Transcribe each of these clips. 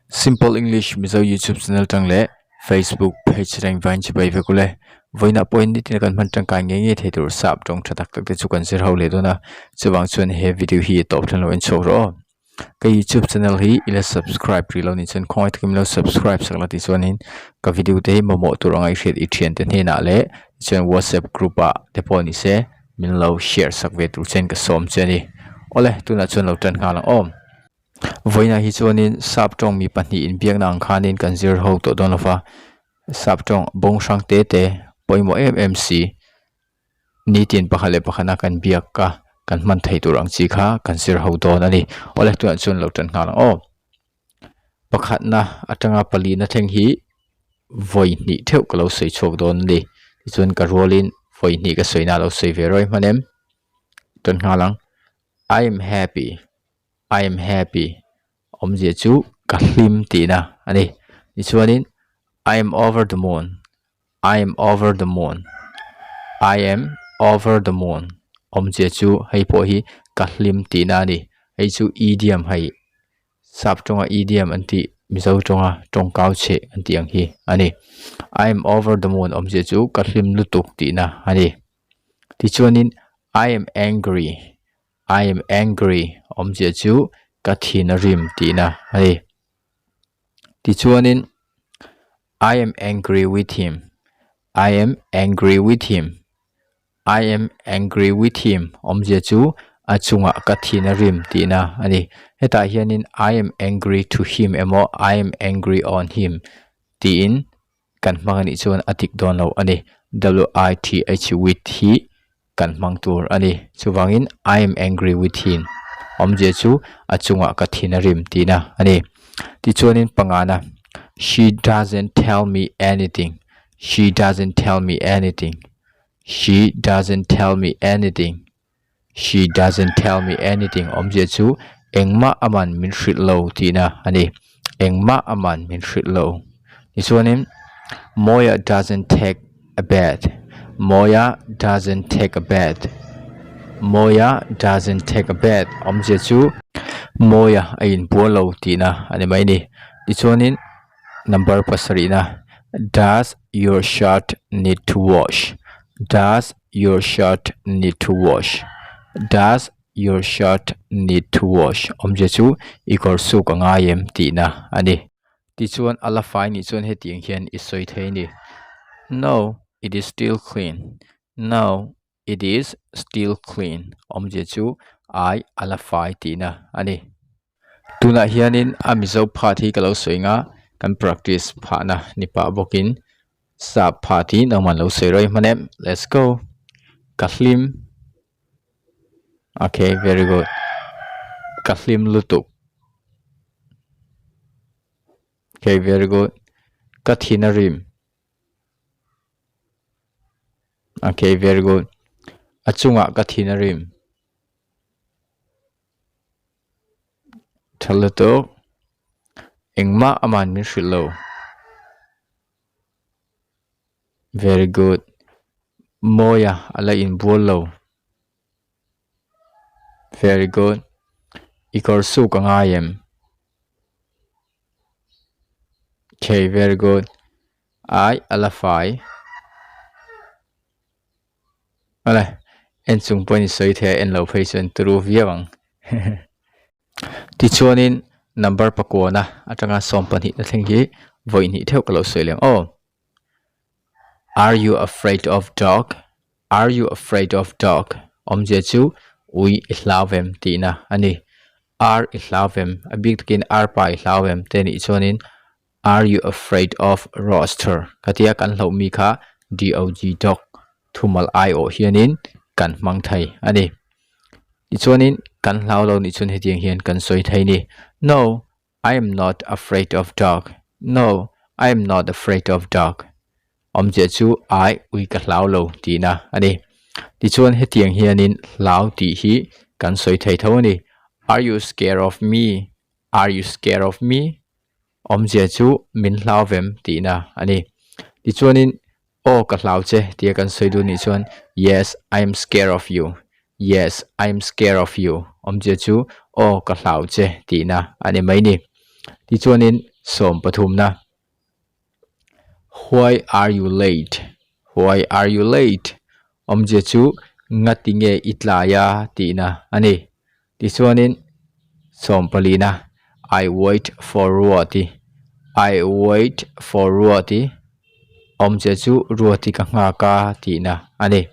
Simple English Mizo YouTube channel tang leh Facebook page reng vain chi bai vek ule. Vawiinah pawhin nitin kan hman tangkai ngei ngei thei tur sap tawng tha tak tak te chu kan zir ho leh dawn a. Chuvang chuan he video hi tawp thleng lo en chhuak rawh aw. Ka YouTube channel hi ila subscribe rih lo ni chuan khawngaih takin min lo subscribe sak la tichuanin ka video te hi mamawh tur anga i hriat i thiante hnenah leh tichuan WhatsApp group ah te pawh ni se min lo share sak ve tur chuan ka sawm che a ni. Awle tunah chuan lo tan nghal ang aw. Vawiinah hi chuanin sap tawng mi pahnih inbiakna ang khanin kan zir ho tawh dawn lova sap tawng bawng hrang te te pawimawh em em si nitin pakhat leh pakhata kan biak a kan hman theih tur ang chi kha kan zir ho dawn a ni. Awle tunah chuan lo tan nghal ang aw. Pakhatna atanga palina thleng hi vawi hnih theuh ka lo sawi chhuak dawn a ni. Tichuan ka rualin vawi hnih ka sawina a lo sawi ve ruai hman em. Tan nghal ang. I am happy. I am happy awmzia chu ka hlim tihna a ni. Tichuanin I am over the moon. I am over the moon I am over the moon awmzia chu hei pawh hi ka hlim tihna a ni hei chu idiom hei sap tawnga idiom an tih mizo tawnga tawngkau chheh an tih ang hi a ni I am over the moon awmzia chu ka hlim lutuk tihna a ni tichuanin I am angry I am angry awmzia chu ka thin a rim tihna a ni tichuanin. I am angry with him I am angry with him I am angry with him awmzia chu a chungah ka thin a rim tihna a ni. Hetah hianin I am angry to him emaw I am angry on him tiin kan hmang anih chuan a dik dawn lo a ni. W-I-T-H with hi kan hmang tur a ni. Chuvangin I am angry with him awmzia chu a chungah ka thin a rim tihna a ni. Tichuanin pangana She doesn't tell me anything She doesn't tell me anything She doesn't tell me anything She doesn't tell me anything awmzia chu engmah aman min hrilh lo tihna a ni. Engmah aman min hrilh lo. Tichuanin Mawia doesn't take a bath Mawia doesn't take a bath Mawia doesn't take a bath awmzia chu Mawia a inbual lo tihna a ni mai a ni. Tichuanin number pasarihna Does your shirt need to wash Does your shirt need to wash Does your shirt need to wash awmzia chu i kawr suk a ngai em tihna a ni. Tichuan a la fai nih chuan hetiang hian i sawi thei a ni, No, it is still clean. No, it is still clean. Awmzia chu ai a la fai tihna a ni. Tunah hianin a Mizo phat hi ka lo sawi nga, kan practice phahna ni pah bawkin sap phat hi nangman lo sawi rawih hman em. Let's go. Ka hlim. Okay, very good. Ka hlim lutuk. Okay, very good. Ka thin a rim. Okay, very good. A chungah ka thin a rim. Tha lutuk. Engmah aman min hrilh lo. Very good. Mawia a la inbual lo. Very good. I kawr suk a ngai em? Okay, very good. Ai a la fai. Awle, en chung pawhin i sawi thei a, en lo phei chuan turu viau ang. Tichuanin number pakuana atanga 12 na thleng hi vawi hnih theuh ka lo sawi leh ang aw. Are you afraid of dog? Are you afraid of dog? Awmzia chu ui i hlau vem tihna a ni. Ar i hlau vem, a bik takin arpa i hlau vem te nih chuanin Are you afraid of roaster? Ka tia kan hlauh mi kha D-O-G dog thumal aiawh hianin kan hmang thei a ni. Tichuanin kan hlau lo nih chuan hetiang hian kan sawi thei ni. No, I am not afraid of dog. No, I am not afraid of dog. Awmzia chu ai ui ka hlau lo tihna a ni. Tichuan hetiang hianin hlau tih hi kan sawi thei tho a ni. Are you scared of me? Are you scared of me? Awmzia chu min hlau vem tihna a ni. Tichuanin Aw ka hlau che tia kan sawi duh nih chuan Yes, I am scared of you. Yes, I am scared of you. Awmzia chu aw ka hlau che tihna a ni mai ni. Tichuanin Sawmpathumna. Why are you late? Why are you late? Awmzia chu ngati nge i tlai a tihna a ni. Tichuanin sawmpalina I wait for Ruati I wait for Ruati awmzia chu Ruati ka nghak a tihna a ni.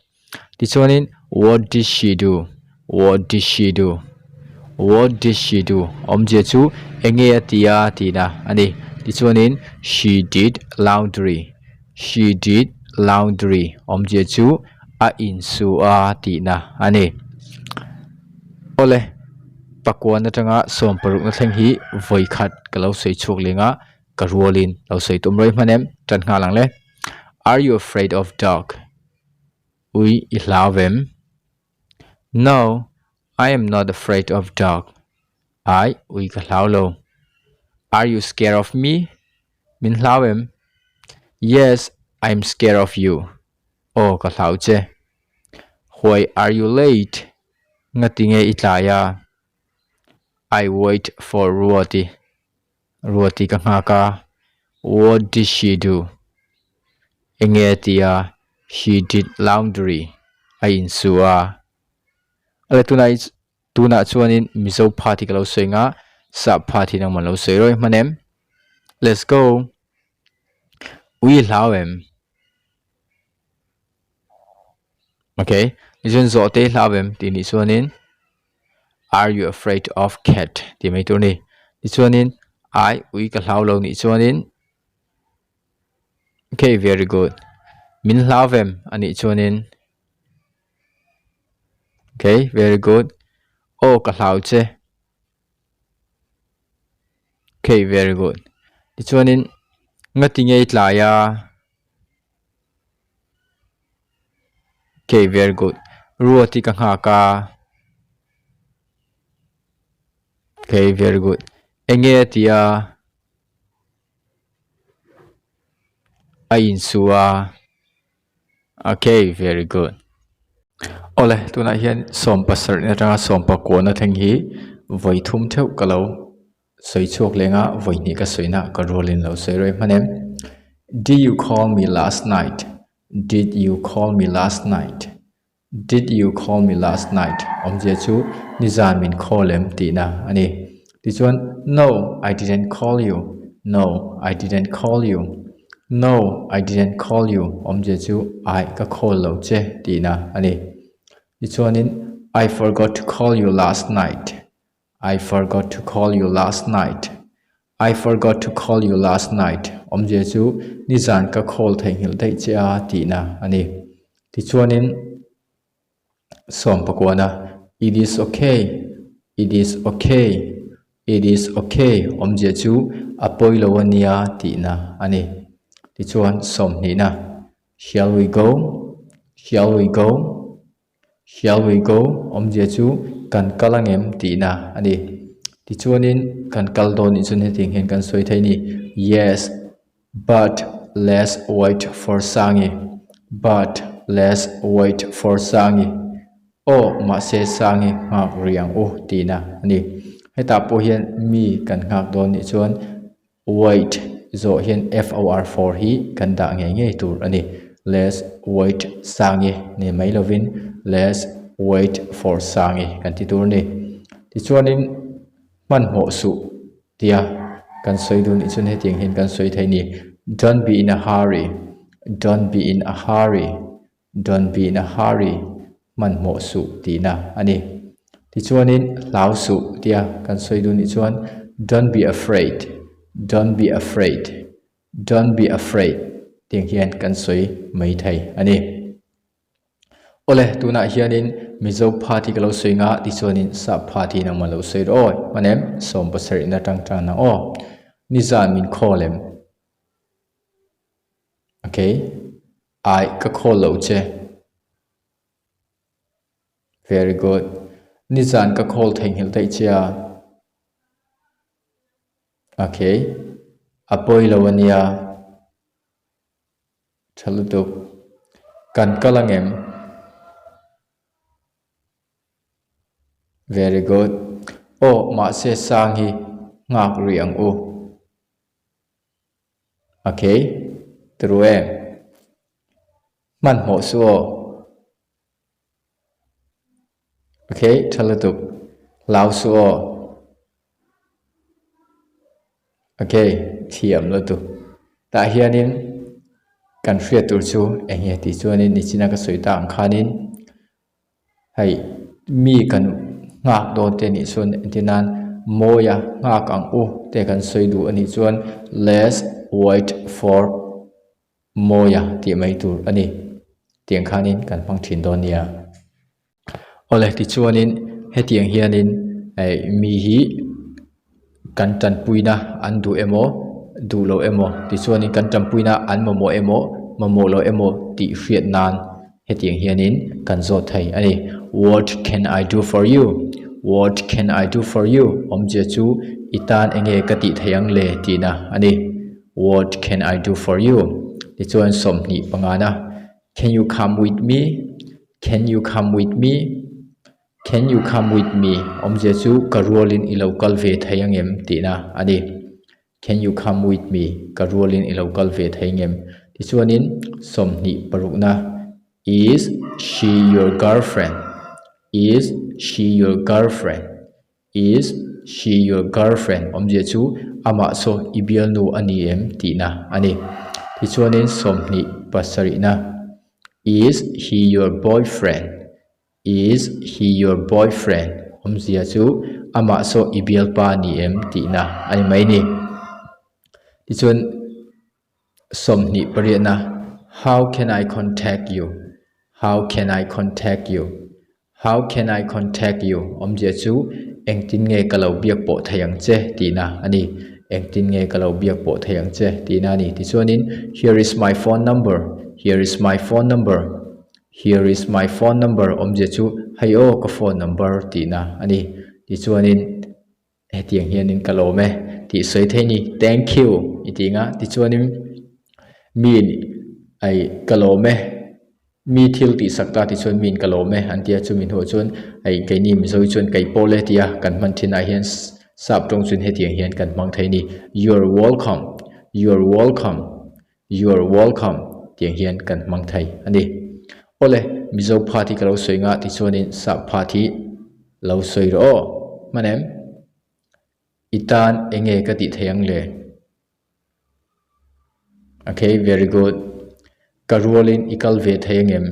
Tichuanin what did she do? What did she do? What did she do? Awmzia chu enge a ti a tihna a ni. Tichuanin she did laundry She did laundry awmzia chu a insu a tihna a ni. Awle, pakuan atanga sawm parukna thleng hi vawi khat ka lo sawi chhuak leng a, ka rualin lo sawi tum rawih hman em? Tan nghal ang le. Are you afraid of dog? Ui i hlau em? No, I am not afraid of dog. Ai, ui ka hlau lo. Are you scared of me? Min hlau em? Yes, I am scared of you. Aw, ka hlau che. Why are you late? Ngati nge i tlai a? I wait for Ruati. Ruati ka nghak a. What did she do? Enge a ti a? She did laundry. A insu a. Ale tunah i Tunah chuanin Mizo phat hi ka lo sawi nga, Sap phat hi nangman lo sawi rawih hman em? Let's go! Ui hlau em? Okay, tichuan zawhte i hlau em tih nih chuanin Are you afraid of cat tih mai tur a ni. Tichuanin Ai ui ka hlau lo nih chuanin Okay, very good. Min hlau em anih chuanin Okay, very good. Aw ka hlau che. Okay, very good. Tichuanin ngati nge i tlai a? Okay, very good. Ruati ka nghak a. Okay, very good. Enge a ti a? A insu a. Okay, very good. Awle, tunah hian sawm pasarih atanga sawm pakuana thleng hi vawi thum theuh ka lo sawi chhuak leng a, vawi hnih ka sawina ka rualin lo sawi rawih hman em. Did you call me last night? Did you call me last night? Did you call me last night? Awmzia chu nizan min call em tihna a ni. Tichuan, No, I didn't call you. No, I didn't call you. No, I didn't call you. Awmzia chu ai ka call lo che tihna a ni. Tichuanin, I forgot to call you last night. I forgot to call you last night. I forgot to call you last night. Awmzia chu nizan ka call theihnghilh daih che a tihna a ni. Tichuanin sawm pakuana It is okay. It is okay. It is okay. Awmzia chu a pawi lo a nia tihna a ni. Tichuan sawmhnihna Shall we go? Shall we go? Shall we go? Awmzia chu kan kal angem tihna a ni. Tichuanin kan kal dawn nih chuan hetiang hian kan sawi thei a ni. Yes, but let's wait for Sangi. But let's wait for Sangi. Aw, mahse Sangi nghak rih ang u tihna a ni. Hetah pawh hian mi kan nghak dawn nih chuan Wait zawh hian for for hi kan dah ngei ngei tur a ni. Let's wait Sangi ni mai lovin Let's wait for Sangi kan ti tur a ni. Tichuanin hmanhmawh suh tia kan sawi duh nih chuan hetiang hian kan sawi thei a ni. Don't be in a hurry, Don't be in a hurry. Don't be in a hurry, hmanhmawh suh tihna a ni. Tichuanin hlau suh tia kan sawi duh nih chuan Don't be afraid, Don't be afraid, Don't be afraid tiang hian kan sawi mai thei a ni. Awle, tunah hianin Mizo phat hi ka lo sawi nga tichuanin Sap phat hi nangmah lo sawi rawh aw, hman em? Sawm pasarihna tang tang nang aw. Nizan min call em? Okay. Ai ka call lo che. Very good. Nizan ka call theihnghilh daih che a. Okay. A pawi lo ania. Tha lutuk. Kan kal angem? Very good. Aw mahse sang hi nghak rih ang u. Okay, turu em? Hmanhmawh suh aw. Okay, tha lutuk. Hlau suh aw. Okay, thiam lutuk. Tah hianin kan hriat tur chu eng nge tih chuanin nichina ka sawi tak ang khanin hei mi kan nghak dawn te nih chuan entir nan mawia nghak ang u te kan sawi duh a nih chuan let's wait for Mawia tih mai tur a ni. Tiang khanin kan hmang thin dawn nia. Awle tichuanin hetiang hianin eh mi hi kan tanpuina an duh emaw duh loh emaw tichuanin kan tanpuina an mamawh emaw mamawh loh emaw tih hriat nan hetiang hianin kan zawt thei a ni. What can I do for you? What can I do for you? Awmzia chu i tan enge ka tih theih ang le tihna a ni. What can I do for you? Tichuan 25 na Can you come with me? Can you come with me? Can you come with me? Awmzia chu ka rualin i lo kal ve thei angem tihna a ni. Can you come with me? Ka rualin i lo kal ve thei angem? Tichuanin 26 na Is she your girlfriend? Is she your girlfriend? Is she your girlfriend? Awmzia chu amah saw i bialnu a ni em tihna a ni. Tichuanin 27 na Is he your boyfriend? Is he your boyfriend? Awmzia chu amah saw i bialpa a ni em tihna a ni mai ni. Tichuan 28 na How can I contact you? How can I contact you? How can I contact you? Awmzia chu engtin nge ka lo biak pawh thei ang che tihna a ni. Engtin nge ka lo biak pawh thei ang che tihna a ni. Tichuanin here is my phone number, here is my phone number, here is my phone number awmzia chu hei aw ka phone number tihna a ni. Tichuanin Hetiang hianin ka lawm e tih sawi thei ni, thank you i ti nga tichuanin miin ai ka lawm e mi thil tih sak ta tichuan miin ka lawm e an tia chumi hnuah chuan hei keini Mizo hi chuan kei pawh le tia kan hman thin ah hian sap tawng chuan hetiang hian kan hmang thei ni you are welcome you are welcome you are welcome tiang hian kan hmang thei a ni. Awle Mizo phat hi ka lo sawi nga tichuanin sap phat hi lo sawi rawh aw hman em? I tan enge ka tih thei ang le? Okay very good ka rualin i kal ve thei angem?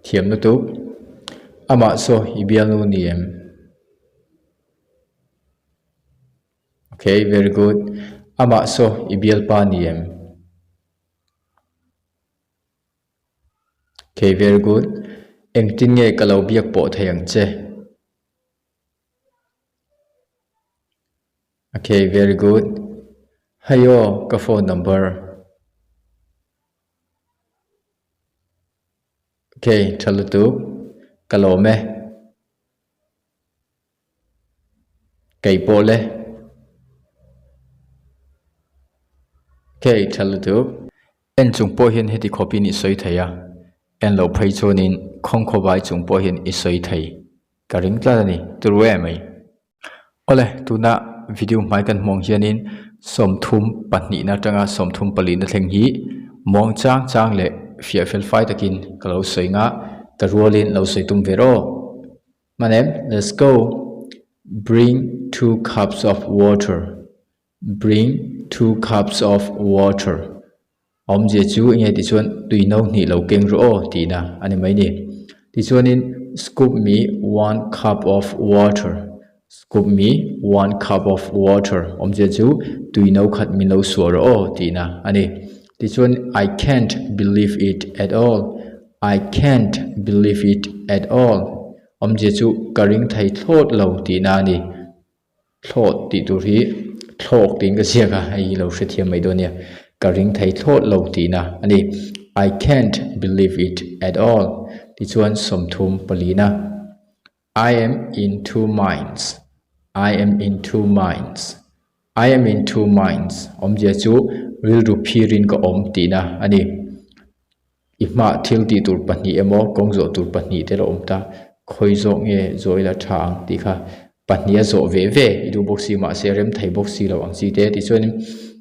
Thiam lutuk. Amah saw i bialnu ni em? Okay, very good. Amah saw i bialpa ni em? Okay, very good. Engtin nge ka lo biak pawh thei ang che? Okay, very good. Hei aw, ka phone number. Okay, tha lutuk. Ka lawm e. Kei pawh le. Okay, tha lutuk. En chung pawh hian heti khawpin i sawi thei a, en loh phei chuanin khawngkhawbai chung pawh hian i sawi thei. Ka ring tlat a ni, turu em mai. Awle, tuna video hmai kan hmuh ang hianin 32 atanga 34 thleng hi muang chang chang leh fiah fel fai takin ka lo sawi nga, ka rualin lo sawi tum ve rawh. My name, let's go. Bring two cups of water. Bring two cups of water. Awmzia chu enge ti chuan tui no hnih lo keng rawh aw tihna a ni mai ni. Tichuanin scoop me one cup of water. Scoop me one cup of water. Awmzia chu tui no khat min lo suah rawh aw tihna a ni. Tichuan I can't believe it at all. I can't believe it at all. Awmzia chu ka ring thei thlawt lo tihna a ni. Thlawt tih tur hi thlawk tiin ka ziak a, hei hi lo hrethiam mai dawn nia. Ka ring thei thlawt lo tihna a ni. I can't believe it at all. Tichuan 34 na. I am in two minds. I am in two minds. I am in two minds. Awmzia chu rilru phirin ka awm tihna a ni. I hmaah thil tih tur pahnih emaw kawng zawh tur pahnih te lo awm ta. Khawi zawk nge zawh ila tha ang tih kha. Pahniha zawh ve ve i duh bawk si mahse rem thei bawk si lo ang chi te tichuanin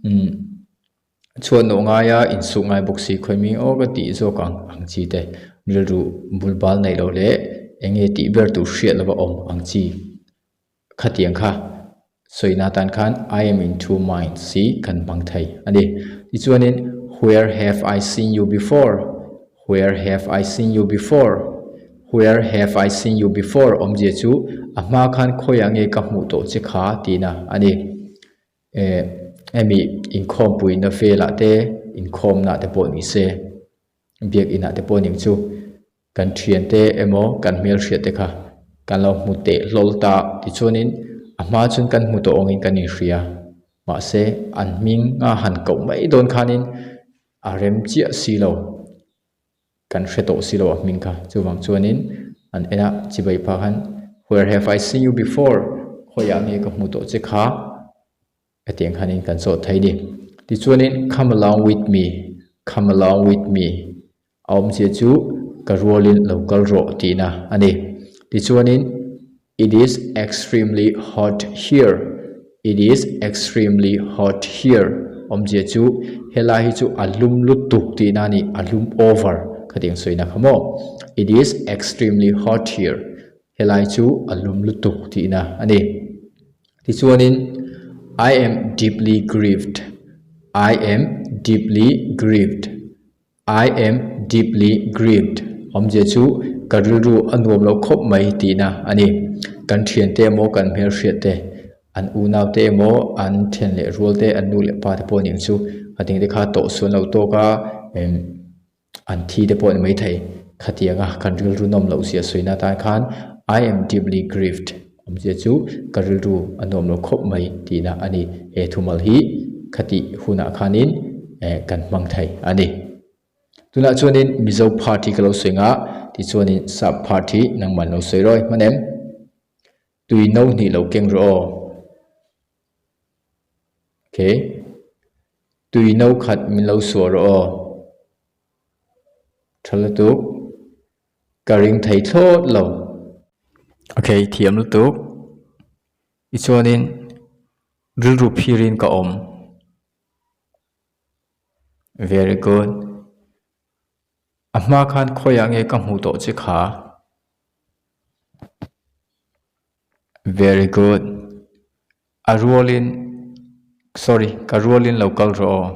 umm chhuat nawh ngaia insuk ngai bawk si khawi mi aw ka tih zawk ang ang chi te rilru bul bal neih loh leh eng nge tih ber tur hriat lova awm ang chi khatiang kha sawina atan khan I am in two minds hi kan hmang thei a ni. Tichuanin where have I seen you before? Where have I seen you before? Where have I seen you before? Awmzia chu a hma khan khawiah nge ka hmuh tawh che kha tihna a ni. Eh, hemi inkhawmpuina velah te, inkhawmna te pawh ni se, biak inah te pawh ning chu kan thiante emaw kan hmelhriat te kha kan lo hmu teh hlawl ta tichuanin a hma chuan kan hmu tawh awngin kan inhria. Mahse, an hming a han koh mai dawn khanin A rem chiah si lo, kan hre tawh si lo a hming kha. Chuvang chuanin an en a, chibai phah khan, Where have I seen you before? Khawiah nge ka hmu tawh che kha? Hetiang khanin kan zawt thei ni. Tichuanin, Come along with me, come along with me. A awmzia chu ka rualin lo kal rawh tihna a ni. Tichuanin, It is extremely hot here, It is extremely hot here awmzia chu helai hi chu a lum lutuk tihna a ni, a lum over khatiang sawina kha maw. It is extremely hot here helai chu a lum lutuk tihna a ni. Tichuanin, I am deeply grieved, I am deeply grieved. I am deeply grieved awmzia chu ka rilru a nuam lo khawp mai tihna a ni. Kan thiante emaw kan hmelhriat te, an unau te emaw an thian leh rual te, an nu leh pa te pawh ning chu a ding te kha tawh suan lo tawk a, an thi te pawh a ni maithei. Khatianga kan rilru nawm loh zia sawina atan khan I am deeply grieved awmzia chu ka rilru a nuam lo khawp mai tihna a ni. He thumal hi khatih hunah khanin eh kan hmang thei a ni. Tunah chuanin Mizo part hi ka lo sawi nga tichuanin sap part hi nangman lo sawi rawi hman em? Tui no hnih lo keng rawh aw. Okay. Tui no khat min lo suah rawh aw. Tha lutuk. Ka ring thei thlawt lo. Okay, thiam lutuk. Tichuanin rilru phirin ka awm. Very good. A hma khan khawiah nge ka hmuh tawh che kha? Very good. A rualin, sorry, ka rualin lo kal rawh aw.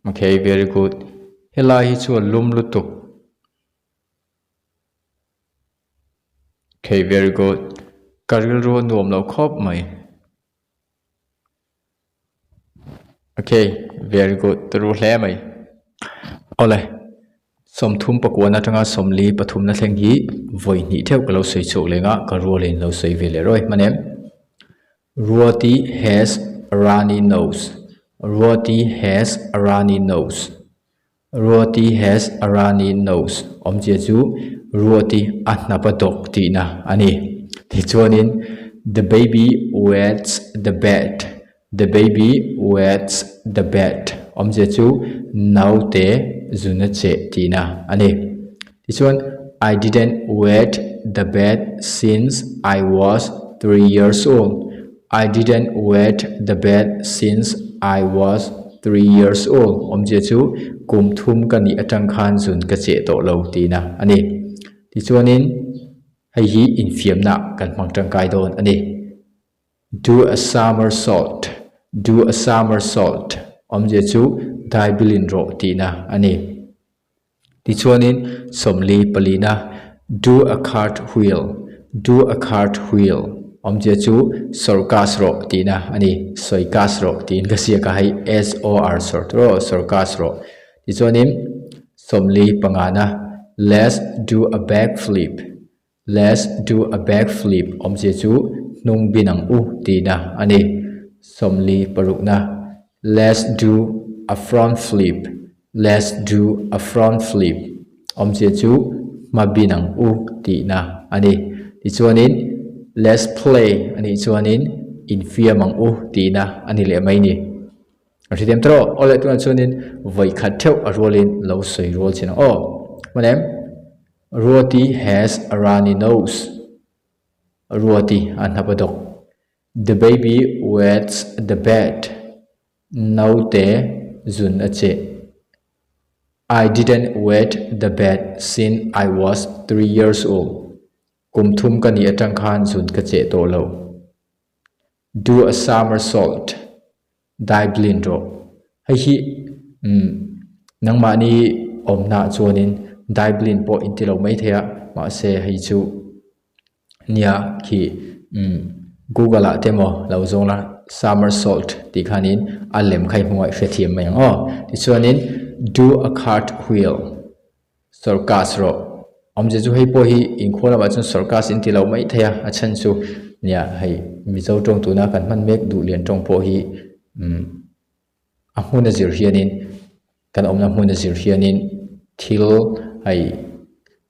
Okay, very good. Helai hi chu a lum lutuk. Okay, very good. Ka rilru a nuam lo khawp mai. Okay, very good. Turu hle mai. Awle, sawmthum pakuan atanga sawmli pathumna thleng hi vawi hnih theuh ka lo sawi chhuak leng a, ka rualin lo sawi ve leh rawih hman em. Ruati has a runny nose. Ruati has a runny nose. Ruati has a runny nose awmzia chu Ruati a hnap a dawk tihna a ni. Tichuanin the baby wets the bed, the baby wets the bed awmzia chu naute zun a cheh tihna a ni. Tichuan I didn't wet the bed since I was 3 years old. I didn't wet the bed since I was 3 years old awmzia chu kum thum ka nih atang khan zun ka cheh tawh lo tihna a ni. Tichuanin hei hi infiamna kan hmang tangkai dawn a ni. Do a somersault, do a somersault awmzia chu dai bilin rawh tihna a ni. Tichuanin sawmli palina do a cart wheel, do a cart wheel awmzia chu sawrkas rawh tihna a ni. Sawikas rawh tiin ka ziak a, hei S O R sawr tur aw, sawrkas rawh. Tichuanin sawmli pangana let's do a back flip, Let's do a back flip awmzia chu hnung bin ang u tihna a ni. Sawmli parukna, Let's do a front flip, Let's do a front flip awmzia chu hma bin ang u tihna a ni. Tichuanin Let's play a nih chuanin infiam ang u tihna a ni leh mai ni. A hrethiam tawh aw leh tunah chuanin vawi khat theuh a rualin lo sawi rual chin ang aw. Hman em? Ruati has a runny nose. Ruati a hnap a dawk. The baby wets the bed. Naute zun a cheh. I didn't wet the bed since I was 3 years old. Kum thum ka nih atang khan zun ka cheh tawh lo. Do a somersault. Dive lin rawh. Hei hi umm nangmahni awmnaah chuanin dive lin pawh in ti lo mai thei a, mahse hei chu nia khi umm google ah te emaw lo zawng la somersault tih khanin a lem kha i hmu a i hrethiam mai ang aw. Tichuanin do a cartwheel. Circus rawh. Awmzia chu hei pawh hi inkhua lamah chuan circus in ti lo mai thei a, a chhan chu nia hei Mizo tawng tuna kan hman mek duh lian tawng pawh hi umm a hmun a zir hianin kan awmna hmun a zir hianin thil hei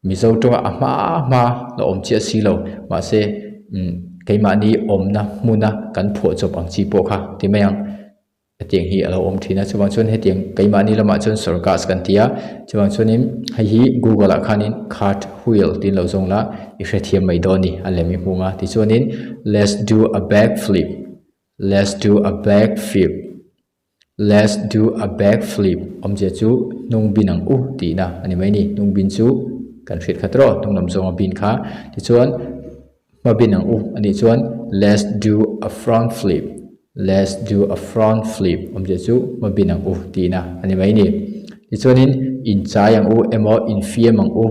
Mizo tawnga a hma hma la awm chiah si lo mahse umm keimahni awmna hmuna kan phuahchawp ang chi pawh kha ti mai ang. Hetiang hi a lo awm thin a, chuvang chuan hetiang keimahni lamah chuan circus kan ti a, chuvang chuanin hei hi google ah khanin cart wheel tiin lo zawng la i hrethiam mai dawn a ni a lem i hmung a, tichuanin let's do a back flip let's do a back flip let's do a back flip awmzia chu hnung bin ang u tihna a ni mai a ni, hnung bin chu kan hriat khat rawh hnung lam zawnga bin kha tichuan. Hma bin ang u anih chuan let's do a front flip, let's do a front flip awmzia chu hma bin ang u tihna a ni mai a ni. Tichuanin inchai ang u emaw infiam ang u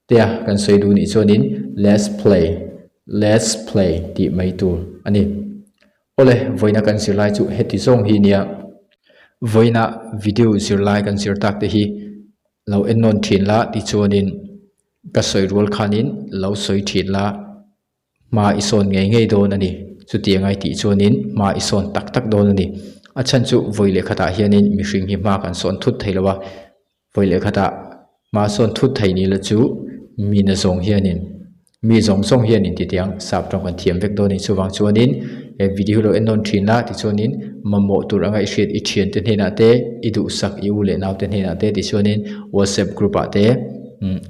tia kan sawi duh nih chuanin let's play, let's play tih mai tur a ni. Awle, vawiina kan zirlai chu heti zawng hi nia. Vawiina video zirlai kan zir tak te hi lo ennawn thin la tichuanin Ka sawi rual khanin lo sawi thin la, hma i sawn ngei ngei dawn a ni. Chutiang ai tih chuanin hma i sawn tak tak dawn a ni. A chhan chu vawi leh khatah hianin mihring hi hma kan sawn thut thei lo a, vawi leh khatah hma sawn thut thei ni la chu mi na zawng hianin mi zawng zawng hianin titiang sap tawng kan thiam vek dawn a ni. Chuvang chuanin he video hi lo en nawn thin la tichuanin mamawh tur anga i hriat i thiante hnenah te i duhsak i u leh naute hnenah te tichuanin whatsapp group ah te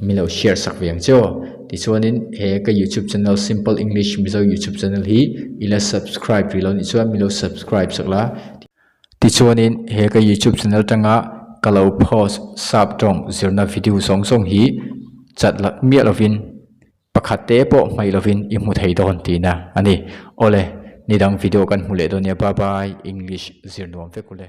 min lo share sak ve ang che aw tichuanin he ka youtube channel simple english mizo youtube channel hi i la subscribe rih lo nih chuan min lo subscribe sak la tichuanin he ka youtube channel atanga ka lo post sap tawng zirna video zawng zawng hi chat lak miah lovin pakhat te pawh hmaih lovin i hmu thei dawn tihna a ni. Awle, nidang video kan hmu leh dawn nia bye bye English zir nuam vek ule.